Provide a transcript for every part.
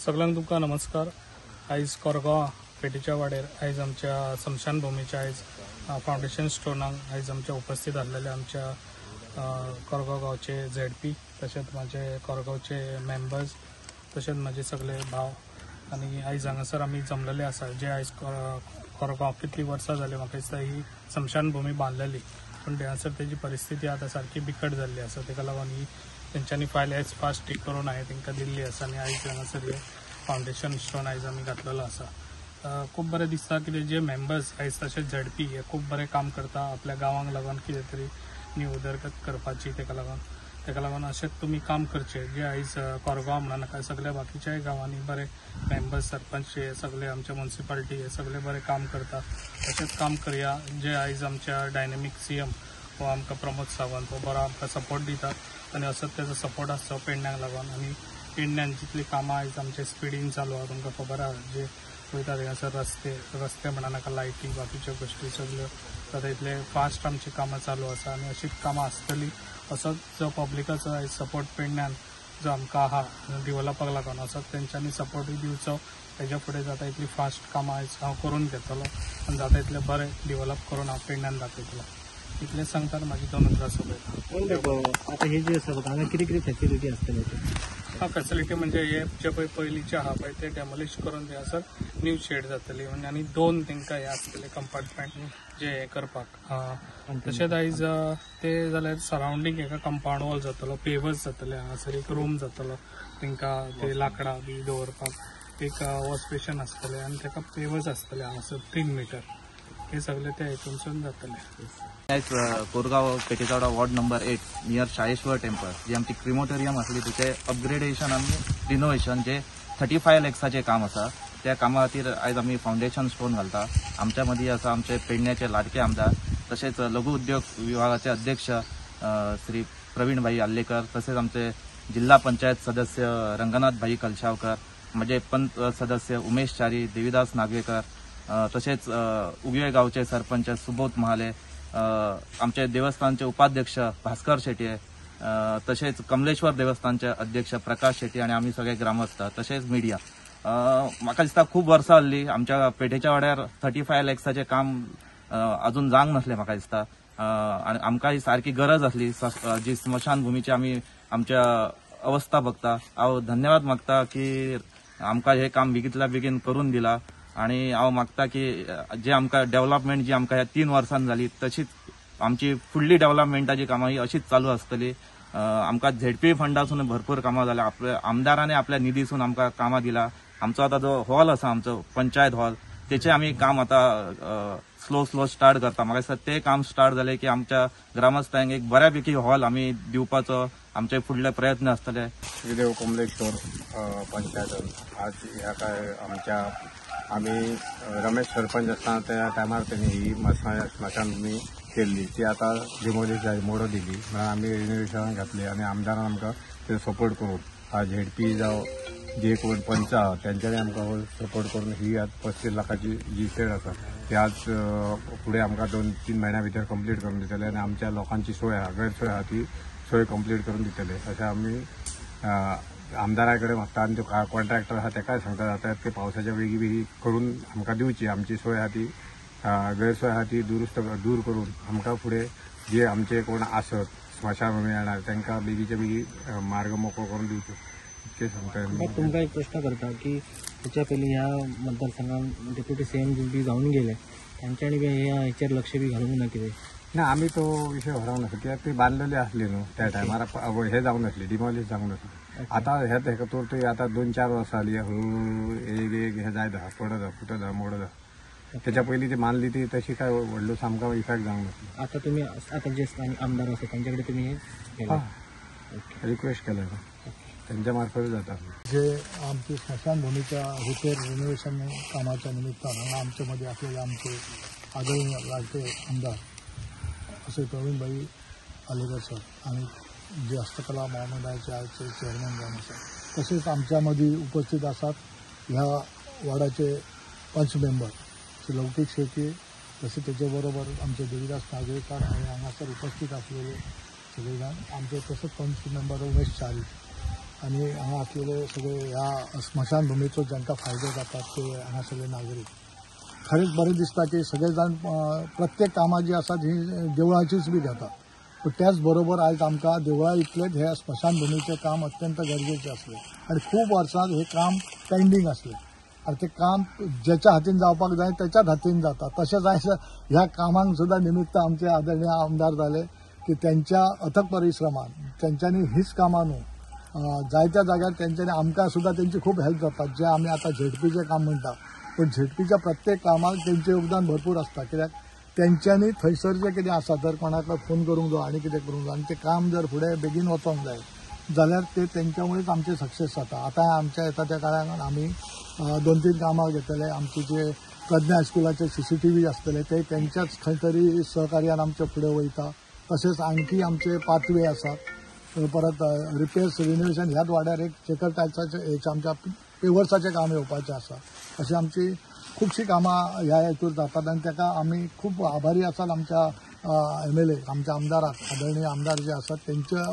सगळ्यांक तुमकां नमस्कार. आयज कोरगांव पेटीच्या वाड्यार आयज आमच्या स्मशानभुमीच्या आयज फावंडेशन स्टोनाक आयज आमच्या उपस्थित आसलेले आमच्या कोरगांव गांवचे झेडपी, तशेंच म्हाजे कोरगांवचे मेंबर्स, तशेंच म्हाजे सगळे भाव आनी आयज हांगासर आमी जमलेले आसा. जे आयज कोरगांव कितलीं वर्सां जाली म्हाका दिसता ही स्मशानभुमी बांदलेली, पूण थंयसर तेजी परिस्थिती आतां सारकी बिकट जाल्ली आसा. तेका लागून ही तेंच्यांनी फायल एज फास्ट ठीक करून हांवें तांकां दिल्ली आसा आनी आयज हांगासर हे फावंडेशन स्टोन आयज आमी घातलेलो आसा. खूब बरें दिसता कितें जे मेंबर्स आयज तशेंच झेडपी हे खूब बरें काम करता आपल्या गांवांक लागून कितें तरी न्यू उदरगत करपाची. तेका लागून अशेंच तुमी काम करचें. जे आयज कोरगांव म्हणा नाका, सगल्या बाकीच्याय गांवांनी बरे मेंबर्स, सरपंच हे सगळे आमचे म्युनिसिपालिटी हे सगळे बरें काम करता. अशेंच काम करया. जे आयज आमच्या डायनेमीक सीएम हो आमकां प्रमोद सावंत हो बरो आमकां सपोर्ट दिता आनी असोच तेजो सपोर्ट आसचो पेडण्याक लागून. आनी पेडण्यान जितलीं कामां आयज आमचे स्पिडीन चालू आहा तुमकां खबर आहा, जे वयता थंयसर रस्ते म्हणा नाका, लायटी बाकीच्यो गोश्टी सगळ्यो जाता इतले फास्ट आमची कामां चालू आसा आनी अशीच कामां आसतली. असोच जो पब्लिकाचो आयज सपोर्ट पेडण्यान जो आमकां आहा डिवलपाक लागून असोच तेंच्यांनी सपोर्टूय दिवचो. हेज्या फुडें जाता इतली फास्ट कामां आयज हांव करून घेतलो आनी जाता इतलें बरें डिवलप करून हांव पेडण्यान दाखयतलो. इतलें सांगता म्हाजी दोन उतरां सोंपयता. आतां हे जे आसा हांगा कितें कितें फॅसिलिटी आसतले? हा, फॅसिलिटी म्हणजे हे जे पळय पयलींचे आहा पळय ते डेमोलिश करून थंयसर न्यू शेड जातली आनी दोन तांकां हे आसतले कंपार्टमेंट जे हे करपाक. तशेंच आयज ते जाल्यार सरावंडींग एका कंपावंड वॉल जातलो, पेवर्स जातले, हांगासर एक रूम जातलो तांकां ते लांकडां बी दवरपाक, एक वॉश बेशन आसतलें आनी ताका पेवर्स आसतले हांगासर 3 मिटर. हे सगळे ते हितूनसून जातले. आयज Korgaon Petechawada ward number 8 near Shaleshwar temple जी आमची क्रिमोटोरियम आसली तिचे अपग्रेडेशन आनी रिनोवेशन जे 35 लॅक्साचें काम आसा त्या कामा खातीर आयज आमी फावंडेशन स्टोन घालता. आमच्या मदीं आसा आमचे पेडण्याचे लाडके आमदार तशेंच लघु उद्योग विभागाचे अध्यक्ष श्री प्रवीण भाई आल्लेकर, तसेच आमचे जिल्हा पंचायत सदस्य रंगनाथ भाई कलशावकर, म्हजे पंच सदस्य उमेश च्यारी, देवीदास नागवेकर, तसेच उगवे गावचे सरपंच सुबोध महाले, आमचे देवस्थानचे उपाध्यक्ष भास्कर शेट्ये, तसेच कमलेश्वर देवस्थानचे अध्यक्ष प्रकाश शेट्ये आनी आमी सगळे ग्रामस्थ तशेंच मिडिया. म्हाका दिसता खूब वर्सां जाल्ली आमच्या पेठेच्या वाड्यार 35 लॅक्साचें काम अजून जावंक नासलें म्हाका दिसता. आनी आमकां ही सारकी गरज आसली जी स्मशानभुमीची आमी आमच्या अवस्था बघता. हांव धन्यवाद मागता की आमकां हें काम बेगींतल्या बेगीन करून दिलां आनी हांव मागता की जे आमकां डेव्हलपमेंट जी आमकां ह्या 3 वर्सांत जाली तशीच आमची फुडली डेव्हलपमेंटाची कामां ही अशीच चालू आसतली. आमकां झेडपी फंडासून भरपूर कामां जाल्या, आपल्या आमदारांनी आपल्या निधीसून आमकां कामां दिला. आमचो आतां जो हॉल आसा आमचो पंचायत हॉल तेचें आमी काम आतां स्लो स्लो स्टार्ट करता. म्हाका दिसता तें काम स्टार्ट जालें की आमच्या ग्रामस्थांक एक बऱ्यापैकी हॉल आमी दिवपाचो आमचे फुडले प्रयत्न आसतले. श्रीदेव कमलेश्वर पंचायत आज ह्या काय आमच्या आमी रमेश सरपंच आसतना त्या टायमार तेणी ही स्मशानभूमी केल्ली ती आतां डिमोलिश जाली, मोडो दिली म्हणून आमी रिनोवेशनाक घातली आनी आमदारान आमकां ते सपोर्ट करून आज झेडपी जावं जे कोण पंच आहा तेंच्यांनी आमकां सपोर्ट करून ही आज 35 लाखाची जी शेड आसा ती आज फुडें आमकां 2-3 म्हयन्या भितर कंप्लीट करून दितले आनी आमच्या लोकांची सोय आहा, गैरसोय आहा ती सोय कंप्लीट करून दितले अशें आमी आमदारा कडेन मागता. आनी तो कॉन्ट्रॅक्टर आहा तेकाय सांगता जाता ते पावसाच्या बेगी बेगी करून आमकां दिवची, आमची सोय आहा ती गैरसोय आहा ती दुरुस्त दूर करून आमकां फुडें जे आमचे कोण आसत स्मशानभूमी येणार तांकां बेगीच्या बेगी मार्ग मोकळो करून दिवचो इतकें सांगता. तुमकां एक प्रश्न करता की तेच्या पयलीं ह्या मतदारसंघात डेप्युटी सीएम बी जावन गेले तांच्यांनी बी ह्या हेचेर लक्ष बी घालूंक ना कितें? ना, आमी तो विशय व्हरोंक नासलो कित्याक ती बांदलेली आसली न्हू त्या टायमार, हे जावंक नासली, डिमॉलिश जावंक नासली. आतां हे हेका तर ती आतां 2-4 वर्सां जाली हळूहळू एक एक हे जायत आहा, पडत आहा, फुटत आहा, मोडत आहा. तेच्या पयलीं ती मानली ती तशी काय व्हडलो सामको इफेक्ट जावंक नासलो. आतां तुमी आतां जे स्थानीक आमदार आसा तांचे कडेन तुमी हे रिक्वेस्ट केलें तेंच्या मार्फत जाता. जे आमची स्मशानभूमीच्या रिपेर रिनोव्हेशन कामाच्या निमित्तान हांगा आमचे मदीं आसलेले आमचे आदरणीय लाडके आमदार असे प्रवीणभाई आलेकर सर आणि जे हस्तकला महामंडळाचे आजचे चेअरमॅन जावन आसा, तसेच आमच्या मदीं उपस्थित आसात ह्या वार्डाचे पंच मेंबर श्री लौकीक शेट्ये, तसेच त्याच्या बरोबर आमचे देवीदास नागवेकर आणि हांगासर उपस्थित आसलेले सगळे जाण, आमचे तसोच पंच मेंबर उमेश च्यारी. आनी हांगा आसलेले सगळे ह्या स्मशानभुमीचो जांकां फायदो जाता ते हांगासरले नागरीक. खरेंच बरें दिसता की सगळे जाण प्रत्येक कामां जी आसा ती देवळाचीच बी घेता, पूण त्याच बरोबर आयज आमकां देवळा इतलेंच हे स्मशानभुमीचें काम अत्यंत गरजेचें आसलें आनी खूब वर्सां हें काम पेंडींग आसलें आनी तें काम ज्याच्या हातीन जावपाक जाय त्याच्याच हातीन जाता. तशेंच आयज ह्या कामांक सुद्दां निमित्त आमचे आदरणीय आमदार जाले की त्यांच्या अथक परिश्रमान तेंच्यांनी हीच कामां न्हू जायत्या जाग्यार तेंच्यांनी आमकां सुद्दां तेंची खूब हेल्प जाता. जे आमी आतां झेडपीचें काम म्हणटा, पूण झेडपीच्या प्रत्येक कामाक तेंचें योगदान भरपूर आसता, कित्याक तेंच्यांनी थंयसर जें कितें आसा जर कोणाक फोन करूंक जावो आनी कितें करूंक जावो आनी तें काम जर फुडें बेगीन वचोंक जाय जाल्यार ते तेंच्यामुळेच आमचें सक्सेस जाता. आतां आमच्या येता त्या काळान आमी 2-3 कामां घेतले. आमचे जे प्रज्ञा हायस्कुलाचे CCTV आसतले ते तेंच्याच खंय तरी सहकार्यान आमचे फुडें वयता. तशेंच आणखी आमचे पाथवे आसात, परत रिपेर्स रिनोवेशन ह्याच वाड्यार एक चेकर टायल्साचें आमच्या पेवर्साचें काम येवपाचें आसा. अशी आमची खुबशीं कामां ह्या हेतूर जातात आनी ताका आमी खूब आभारी आसात आमच्या MLA आमच्या आमदाराक, आदरणीय आमदार जे आसात तेंच्या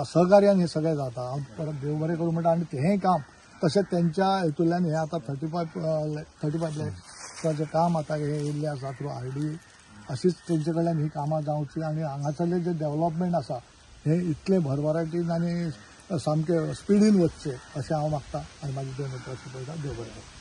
सहकार्यान हें सगळें जाता. हांव परत देव बरें करूं म्हणटा. आनी हें काम तशेंच तेंच्या हेतूंतल्यान हें आतां 35 लॅक्साचें काम आतां हें येयल्लें आसा थ्रू RD. अशीच तेंचे कडल्यान ही कामां जावची आनी हांगासरलें जें डेवलपमेंट आसा हें इतलें भरभराटीन आनी सामकें स्पिडीन वचचें अशें हांव मागता आनी म्हाजी 2 उतरां सोंपयता. देव बरें करूं.